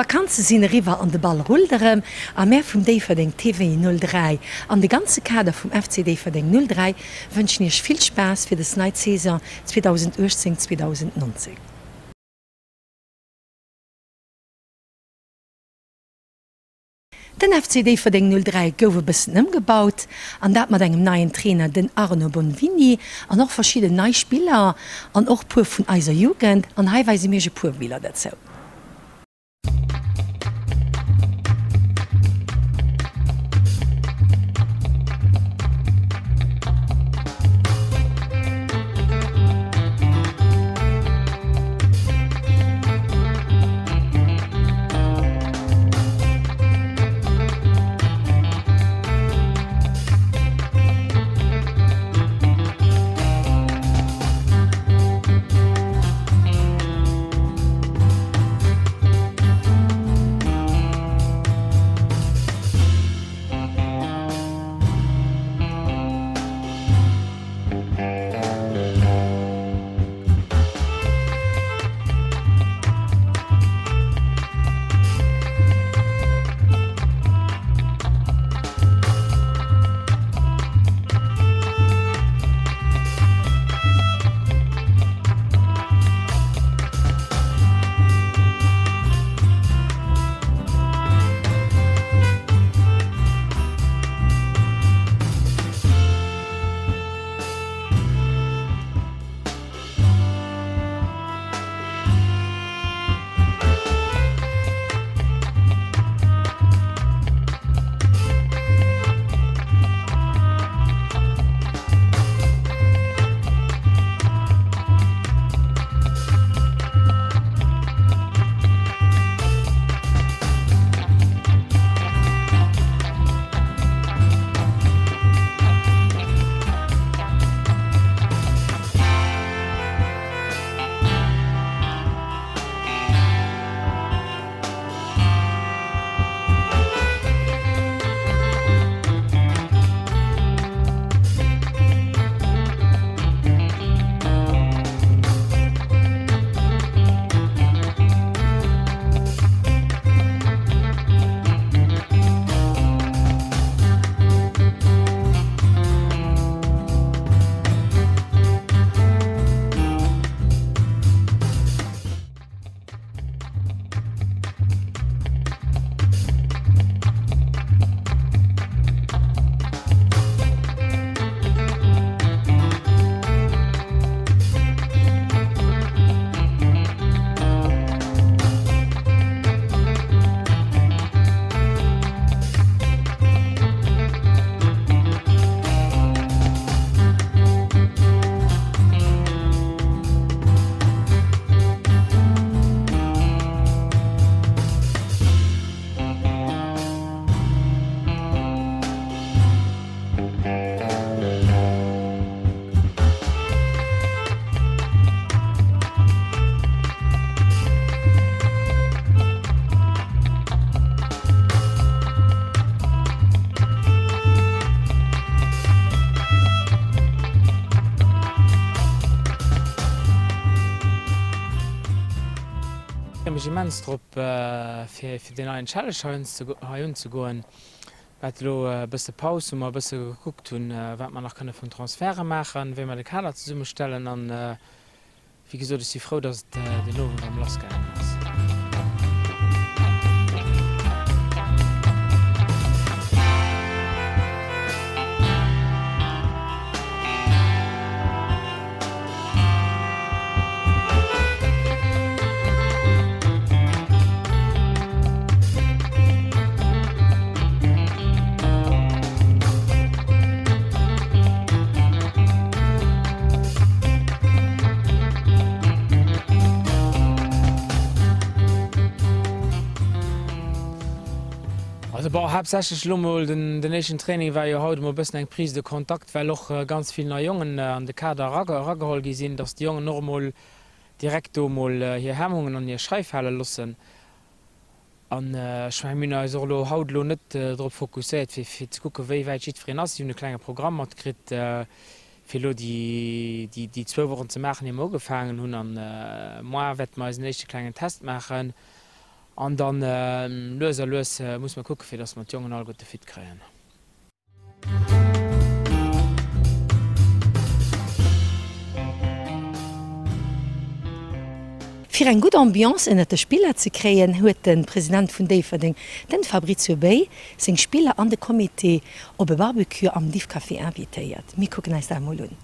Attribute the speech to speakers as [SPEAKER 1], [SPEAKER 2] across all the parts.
[SPEAKER 1] D'Vakanze sinn eriwwer an de Ball rullt erëm. A mär vum Déifferdeng TV 03 an de ganze Kader vum FC Déifferdeng 03 wënschen iech vill Spaass fir des nei Saison 2018, 2019. Den FC Déifferdeng 03 gouf e bëssen ëmgebaut, an dat mat engem neien Trainer, den Arno Bonvini, an och verschidden nei Spiller an och puer vun eiser Jugend. An hei weise mir iech e puer Biller derzou.
[SPEAKER 2] Freeë mech immens drop fir deen neien Challenge hei unzegoen. Mir hate lo e bësse Paus, wou mer e bësse gekuckt hunn, wat mer nach kënne vun Transferte maachen, wéi mer de Kader zesummestellen an Wéi gesot, ech si frou, dass et den Owend erëm lass gaangen ass. Also bon, haaptsächlech elo mol den den éischten Training war jo haut emol e bëssen eng Prise de contact, well och ganz vill nei Jongen an de Kader erageholl gi sinn, datt déi Jongen och emol direkt do emol hir Hemmungen an hir Schei fale loossen. An ech mengen, mir hunn eis och elo haut elo net drop fokusséiert, fir fir ze kucken, wéi wäit jiddwereen ass. Si hunn e klenge Programm matkritt, fir elo déi déi zwou Wochen ze maachen, ier mer ugefaangen hunn. An moar wäerte mer eisen éischte klengen Test maachen. An dann lues a lues musse mer kucke fir datt mer d'Jongen alleguerte fit kréien.
[SPEAKER 1] Fir eng gutt Ambiance ënnert de Spiller ze kréien, huet de President vun Déifferdeng, den Fabrizio Bay, seng Spiller an de Comité op e Barbecue am Diffcafé invitéiert. Mir kucken eis dat emol un.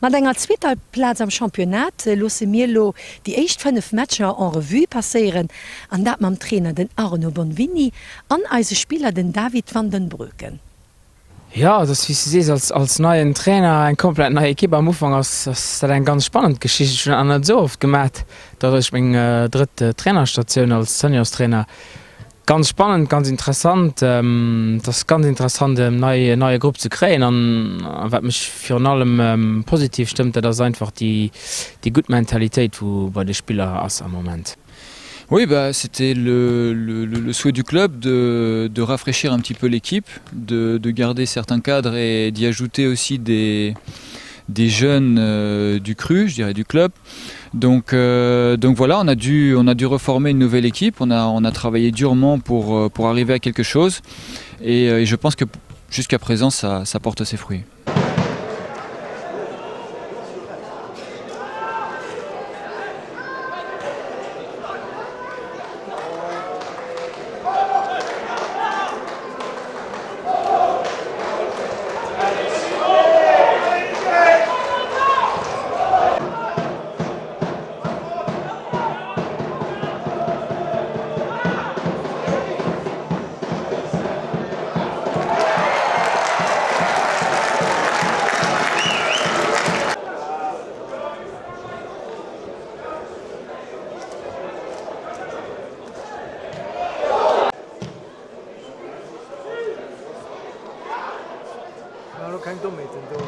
[SPEAKER 1] Mat enger zweeter Plaz am Championnat loosse mir elo déi éischt 5 Matcher en Revue passéieren an dat mam Trainer den Arno Bonvini an eise Spiller den David van den Broeken.
[SPEAKER 2] Jo, et ass wéi s de sees, als als neien Trainer, eng komplett nei Ekipp am Ufank ass ass dat eng ganz spannend Geschicht. Ech hunn dat nach net esou oft gemat, dat ass meng drëtt Trainerstatioun als Seniorstrainer. Ganz spannend, ganz interessant. Et ass ganz interessant en nei neie Grupp ze kréien an wat mech virun allem positiv stëmmt, dat ass einfach déi déi gutt Mentalitéit wou bei de Spiller ass am Moment.
[SPEAKER 3] Oui bah, c'était le, le, le souhait du club de, de rafraîchir un petit peu l'équipe, de, de garder certains cadres et d'y ajouter aussi des, des jeunes euh, du cru, je dirais du club. Donc, euh, donc voilà, on a, dû, on a dû reformer une nouvelle équipe, on a, on a travaillé durement pour, euh, pour arriver à quelque chose et, euh, et je pense que jusqu'à présent ça, ça porte ses fruits.
[SPEAKER 2] Keng Dommheeten do.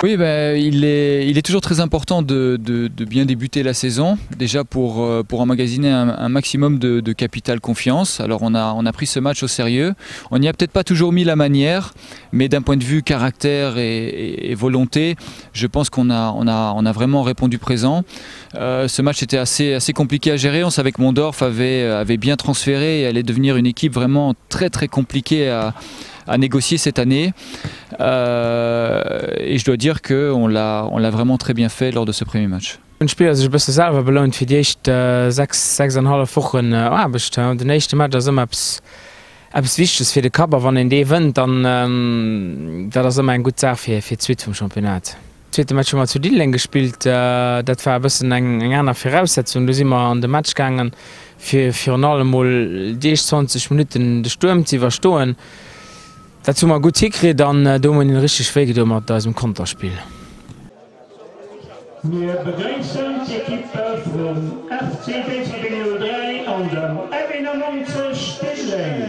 [SPEAKER 3] Oui, ben, il, est, il est toujours très important de, de, de bien débuter la saison, déjà pour, euh, pour emmagasiner un, un maximum de, de capital confiance. Alors on a, on a pris ce match au sérieux. On n'y a peut-être pas toujours mis la manière, mais d'un point de vue caractère et, et, et volonté, je pense qu'on a, on a, on a vraiment répondu présent. Euh, ce match était assez, assez compliqué à gérer. On savait que Mondorf avait, avait bien transféré et allait devenir une équipe vraiment très très compliquée à, à négocier cette année. Euh, et je dois dire qu'on l'a on l'a vraiment très bien fait lors de ce premier match.
[SPEAKER 2] Hunn d'Spiller sech e bësse selwer belount fir déi éischt 6, 6 an hallef Wochen Aarbecht. Den éischte Match ass ëmmer eppes, eppes Wichteges fir de Kapp a wann een dee wënnt, dann dat ass ëmmer eng gutt Saach fir, fir d'Suite vum Championnat. Zweete Match hu mer zu Diddeleng gespillt. Dat war e bëssen eng eng aner Viraussetzung. Do si mer an de Match gaangen, fir virun allem mol déi éischt 20 Minutten de Stuerm ze iwwerstoen. Dat hu mer gutt hikritt an do hu mer hinnen richteg wéi gedoe mat eisem Konterspill.
[SPEAKER 4] Mir begréissen d'Ekippe vum FC Déifferdeng 03 an dem F91 Diddeleng.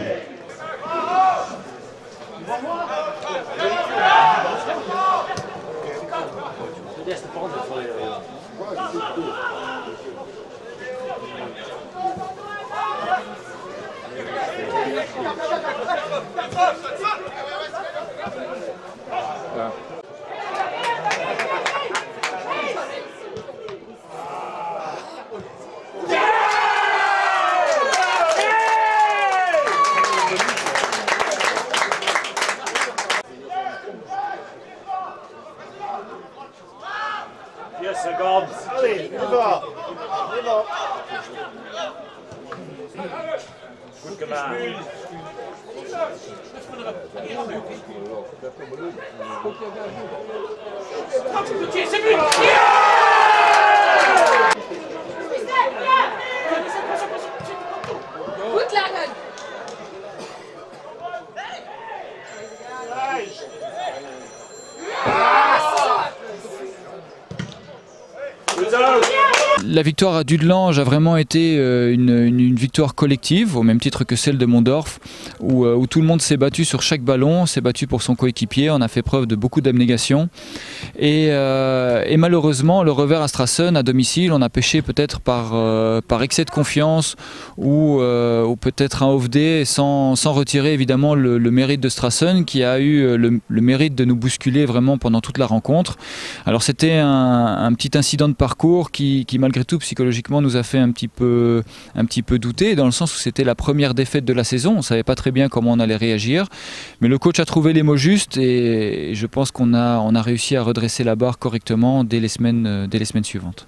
[SPEAKER 3] La victoire à Dudelange a vraiment été euh, une, une, une victoire collective, au même titre que celle de Mondorf, où, euh, où tout le monde s'est battu sur chaque ballon, s'est battu pour son coéquipier, on a fait preuve de beaucoup d'abnégation. Et, euh, et malheureusement, le revers à Strassen à domicile, on a pêché peut-être par, euh, par excès de confiance ou, euh, ou peut-être un off-day sans, sans retirer évidemment le, le mérite de Strassen qui a eu euh, le, le mérite de nous bousculer vraiment pendant toute la rencontre. Alors c'était un, un petit incident de parcours qui, qui malgré tout psychologiquement nous a fait un petit peu, un petit peu douter dans le sens où c'était la première défaite de la saison, on ne savait pas très bien comment on allait réagir. Mais le coach a trouvé les mots justes et je pense qu'on a, on a réussi à redresser la barre correctement dès les semaines, euh, dès les semaines suivantes.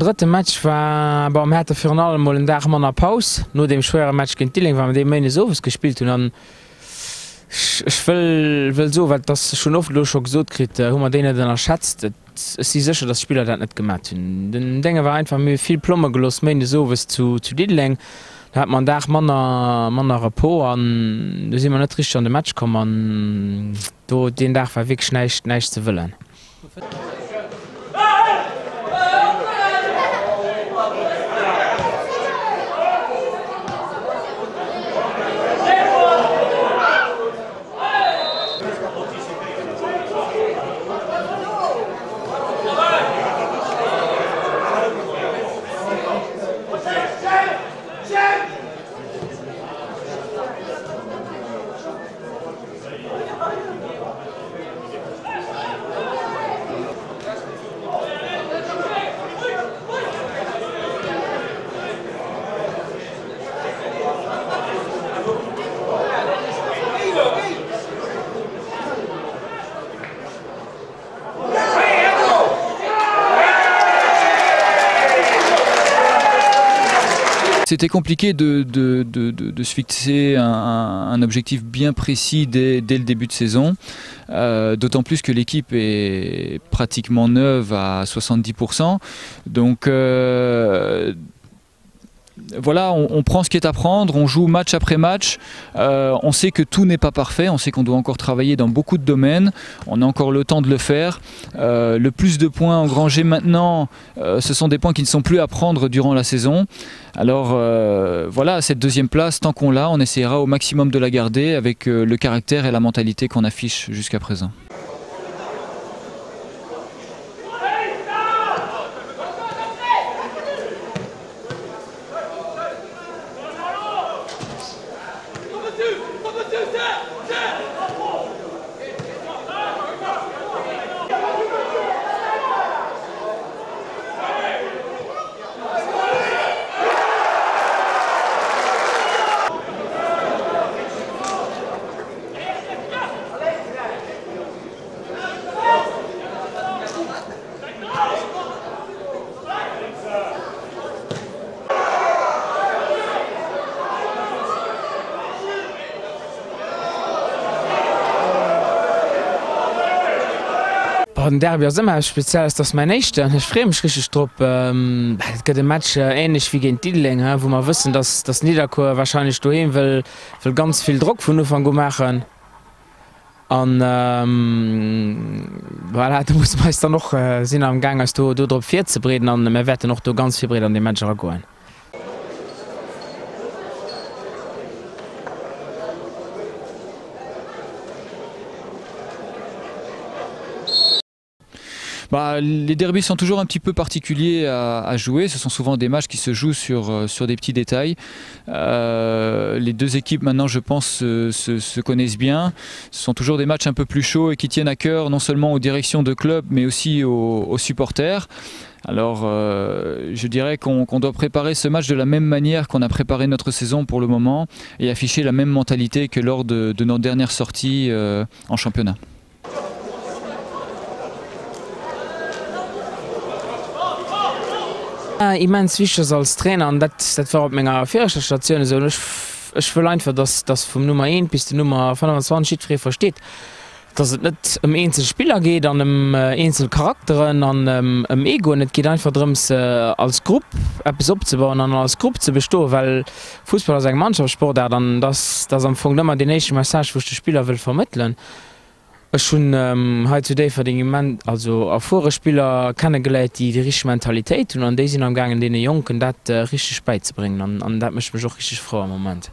[SPEAKER 2] drëtte Match war, bon, mir hate virun allem mol en Dag manner Paus no deem schwéiere Match géint Dilleng, well mir dee méindes owes gespillt hunn. An ech wëll wëll soen, well et ass, ech hunn oft elo scho gesot kritt, hu mer déi net ënnerschätzt. Et, ech si sécher, datt d'Spiller dat net gemat hunn. Den Dénge war einfach, mir hu vill Plomme gelooss méindes owes zu zu Diddeleng. Do hate mer en Dag manner manner Repos an do si mer net richteg an de Match komm an do deen Dag war wierklech näischt näischt ze wëllen.
[SPEAKER 3] C'était compliqué de, de, de, de, de se fixer un, un objectif bien précis dès, dès le début de saison, euh, d'autant plus que l'équipe est pratiquement neuve à 70%. Donc euh, voilà, on, on prend ce qui est à prendre, on joue match après match. Euh, on sait que tout n'est pas parfait, on sait qu'on doit encore travailler dans beaucoup de domaines, on a encore le temps de le faire. Euh, le plus de points engrangés maintenant, euh, ce sont des points qui ne sont plus à prendre durant la saison. Alors euh, voilà, cette deuxième place, tant qu'on l'a, on essaiera au maximum de la garder avec euh, le caractère et la mentalité qu'on affiche jusqu'à présent.
[SPEAKER 2] Den Derby ass ëmmer eppes Spezielles, et ass mäin éischten, ech freeë mech richteg drop. Et gëtt e Match änlech wéi géint Diddeleng, wou mer wëssen, dass Nidderkuer warscheinlech doheem wëll ganz vill Drock vun Ufank u maachen. An voilà, do musse mer eis dann och, sinn am gaang eis do drop virzebreeden an mir wäerten och do ganz virbereet an dee Match eragoen.
[SPEAKER 3] Bah, les derbys sont toujours un petit peu particuliers à, à jouer. Ce sont souvent des matchs qui se jouent sur, euh, sur des petits détails. Euh, les deux équipes maintenant, je pense, se, se, se connaissent bien. Ce sont toujours des matchs un peu plus chauds et qui tiennent à cœur non seulement aux directions de club, mais aussi aux, aux supporters. Alors euh, je dirais qu'on qu doit préparer ce match de la même manière qu'on a préparé notre saison pour le moment et afficher la même mentalité que lors de, de nos dernières sorties euh, en championnat.
[SPEAKER 2] Immens wichteg ass als Trainer, an dat dat war op menger viregter Statioun esou, ech ech wëll einfach, datt datt vum Nummer eent bis den Nummer 25 jiddweree versteet, datt et net ëm eenzel Spiller geet an ëm eenzel Charakteren an ëm Egoen. Et geet einfach drëms, als Grupp eppes opzebauen an als Grupp ze bestoen, well Fussball ass eng Mannschaftssportaart an dat ass am Fong ëmmer deen éischte Message, wou ech de Spiller wëll vermëttelen. Ech hunn hei zu Déifferdeng immen also erfuere Spiller kennegeléiert, déi déi richteg Mentalitéit hunn an déi sinn am gaangen deene Jonken dat richteg bäizebréngen an an dat mécht mech och richteg frou am Moment.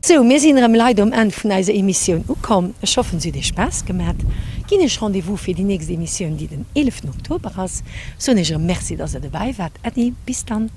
[SPEAKER 1] Sou, mir sinn erëm leider um Enn vun eiser Emissioun ukomm. Ech hoffen, se huet iech Spaass gemat. Ginn iech Rendez-vous fir déi nächst Emissioun, déi den 11 Oktober ass. Soen iech erëm Merci, dass der dobäi waart. Äddi, bis dann.